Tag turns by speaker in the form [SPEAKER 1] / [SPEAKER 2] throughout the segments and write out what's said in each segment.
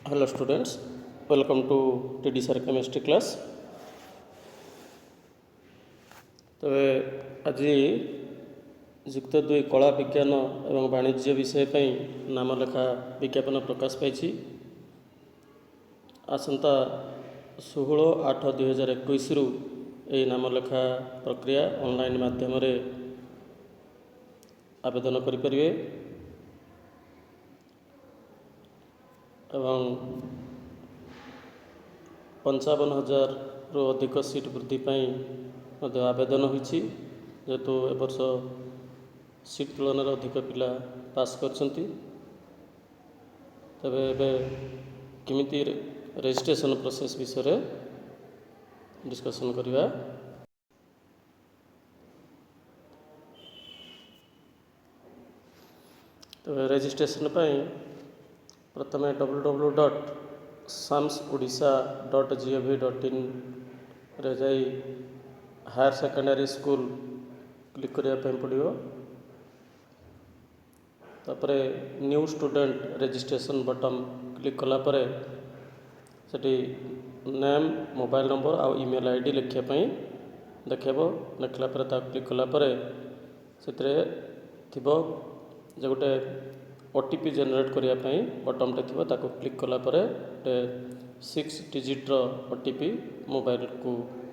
[SPEAKER 1] Hello students, welcome to TD Sir Chemistry class. ତେବେ ଆଜି ଯୁକ୍ତ ଦୁଇ କଳା, ବିଜ୍ଞାନ ଏବଂ ବାଣିଜ୍ୟ ବିଷୟ ପାଇଁ ନାମଲେଖା ବିଜ୍ଞାପନ ପ୍ରକାଶ ପାଇଛି। ଆସନ୍ତା 16/8/2021ରୁ ଏହି ନାମଲେଖା ପ୍ରକ୍ରିୟା ଅନଲାଇନ୍ ମାଧ୍ୟମରେ ଆବେଦନ କରିପାରିବେ ଏବଂ 55,000ରୁ ଅଧିକ ସିଟ୍ ବୃଦ୍ଧି ପାଇଁ ମଧ୍ୟ ଆବେଦନ ହୋଇଛି। ଯେହେତୁ ଏ ବର୍ଷ ସିଟ୍ ତୁଳନାରେ ଅଧିକ ପିଲା ପାସ୍ କରିଛନ୍ତି। ତେବେ ଏବେ କେମିତି ରେଜିଷ୍ଟ୍ରେସନ୍ ପ୍ରୋସେସ୍ ବିଷୟରେ ଡିସ୍କସନ୍ କରିବା। ତେବେ ରେଜିଷ୍ଟ୍ରେସନ୍ ପାଇଁ ପ୍ରଥମେ ww.samsodisha.gov.inରେ ଯାଇ ହାୟର ସେକେଣ୍ଡାରୀ ସ୍କୁଲ କ୍ଲିକ୍ କରିବା ପାଇଁ ପଡ଼ିବ। ତାପରେ new student registration button click କଲା ପରେ ସେଠି ନେମ୍, ମୋବାଇଲ ନମ୍ବର ଆଉ ଇମେଲ୍ ID ଲେଖିବା ପାଇଁ ଦେଖାଇବ। ଲେଖିଲା ପରେ ତାକୁ କ୍ଲିକ୍ କଲା ପରେ ସେଥିରେ ଥିବ ଯେ ଗୋଟେ OTP generate କରିବା ପାଇଁ ବଟନ୍ଟେ ଥିବ। ତାକୁ କ୍ଲିକ୍ କଲା ପରେ ଗୋଟେ ସିକ୍ସ ଡିଜିଟ୍ର OTP ମୋବାଇଲକୁ,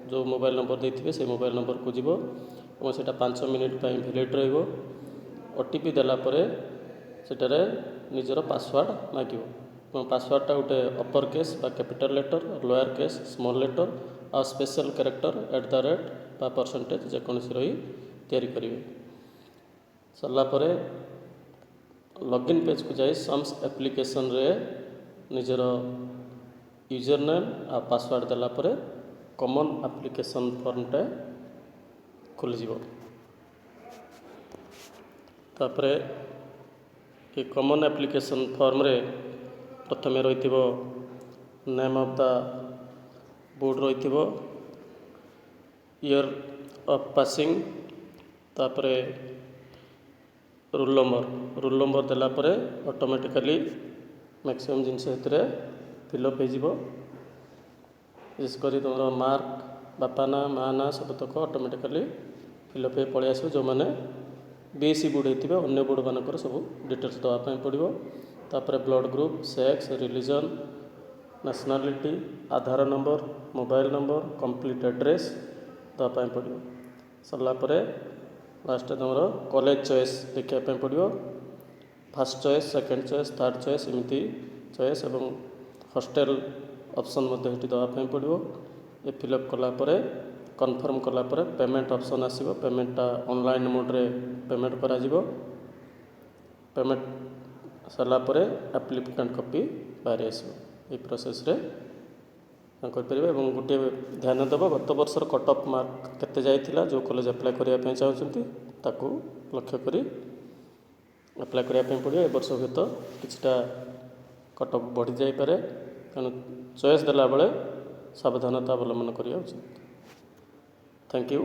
[SPEAKER 1] ଯେଉଁ ମୋବାଇଲ ନମ୍ବର ଦେଇଥିବେ, ସେଇ ମୋବାଇଲ ନମ୍ବରକୁ ଯିବ ଏବଂ ସେଇଟା 5 ମିନିଟ୍ ପାଇଁ ଭ୍ୟାଲିଡ଼ ରହିବ। OTP ଦେଲା ପରେ ସେଠାରେ ନିଜର ପାସୱାର୍ଡ଼ ମାଗିବ ଏବଂ ପାସୱାର୍ଡ଼ଟା ଗୋଟେ ଅପର କେସ୍ ବା capital letter, lower case, small letter ଆଉ special character, at the rate ବା ପରସେଣ୍ଟେଜ୍ ଯେକୌଣସି ରହି ତିଆରି କରିବେ। ସରିଲା ପରେ ଲଗ୍ଇନ୍ ପେଜ୍କୁ ଯାଇ ସମ୍ସ ଆପ୍ଲିକେସନରେ ନିଜର ୟୁଜର୍ ନେମ୍ ଆଉ ପାସୱାର୍ଡ଼ ଦେଲା ପରେ କମନ୍ ଆପ୍ଲିକେସନ୍ ଫର୍ମଟା ଖୋଲିଯିବ। ତାପରେ ଏ କମନ୍ ଆପ୍ଲିକେସନ୍ ଫର୍ମରେ ପ୍ରଥମେ ରହିଥିବ ନେମ୍ ଅଫ୍ the board, ରହିଥିବ ଇୟର୍ ଅଫ୍ ପାସିଂ, ତାପରେ ରୋଲ୍ ନମ୍ବର। ରୋଲ୍ ନମ୍ବର ଦେଲା ପରେ ଅଟୋମେଟିକାଲି ମ୍ୟାକ୍ସିମମ୍ ଜିନିଷ ସେଥିରେ ଫିଲ୍ଅପ୍ ହେଇଯିବ। ବିଶେଷ କରି ତୁମର ମାର୍କ, ବାପା ନାଁ, ମା' ନାଁ ସବୁତକ ଅଟୋମେଟିକାଲି ଫିଲ୍ଅପ୍ ହେଇ ପଳେଇ ଆସିବ। ଯେଉଁମାନେ ବିଏସ୍ଇ ବୋର୍ଡ଼ ହେଇଥିବେ, ଅନ୍ୟ ବୋର୍ଡ଼ମାନଙ୍କର ସବୁ ଡିଟେଲ୍ସ ଦେବା ପାଇଁ ପଡ଼ିବ। ତାପରେ blood group, sex, religion, nationality, Aadhaar number, mobile number, complete address ଦେବା ପାଇଁ ପଡ଼ିବ। ସରିଲା ପରେ ଲାଷ୍ଟରେ ତୁମର କଲେଜ ଚଏସ୍ ଦେଖିବା ପାଇଁ ପଡ଼ିବ। First choice, second choice, third choice, ଏମିତି ଚଏସ୍ ଏବଂ ହଷ୍ଟେଲ ଅପସନ୍ ମଧ୍ୟ ସେଠି ଦେବା ପାଇଁ ପଡ଼ିବ। ଏ ଫିଲ୍ଅପ୍ କଲା ପରେ, କନଫର୍ମ କଲା ପରେ ପେମେଣ୍ଟ ଅପସନ୍ ଆସିବ। ପେମେଣ୍ଟଟା ଅନଲାଇନ୍ ମୋଡ଼୍ରେ ପେମେଣ୍ଟ କରାଯିବ। ପେମେଣ୍ଟ ସରିଲା ପରେ ଆପ୍ଲିକାଣ୍ଟ କପି ବାହାରି ଆସିବ। ଏଇ ପ୍ରୋସେସ୍ରେ କରିପାରିବେ ଏବଂ ଗୋଟିଏ ଧ୍ୟାନ ଦେବ, ଗତ ବର୍ଷର କଟ୍ ଅଫ୍ ମାର୍କ କେତେ ଯାଇଥିଲା, ଯେଉଁ କଲେଜ ଆପ୍ଲାଏ କରିବା ପାଇଁ ଚାହୁଁଛନ୍ତି, ତାକୁ ଲକ୍ଷ୍ୟ କରି ଆପ୍ଲାଏ କରିବା ପାଇଁ ପଡ଼ିବ। ଏ ବର୍ଷ ହୁଏତ କିଛିଟା କଟ୍ ଅଫ୍ ବଢ଼ିଯାଇପାରେ, ତେଣୁ ଚଏସ୍ ଦେଲାବେଳେ ସାବଧାନତା ଅବଲମ୍ବନ କରିବା ଉଚିତ। Thank you.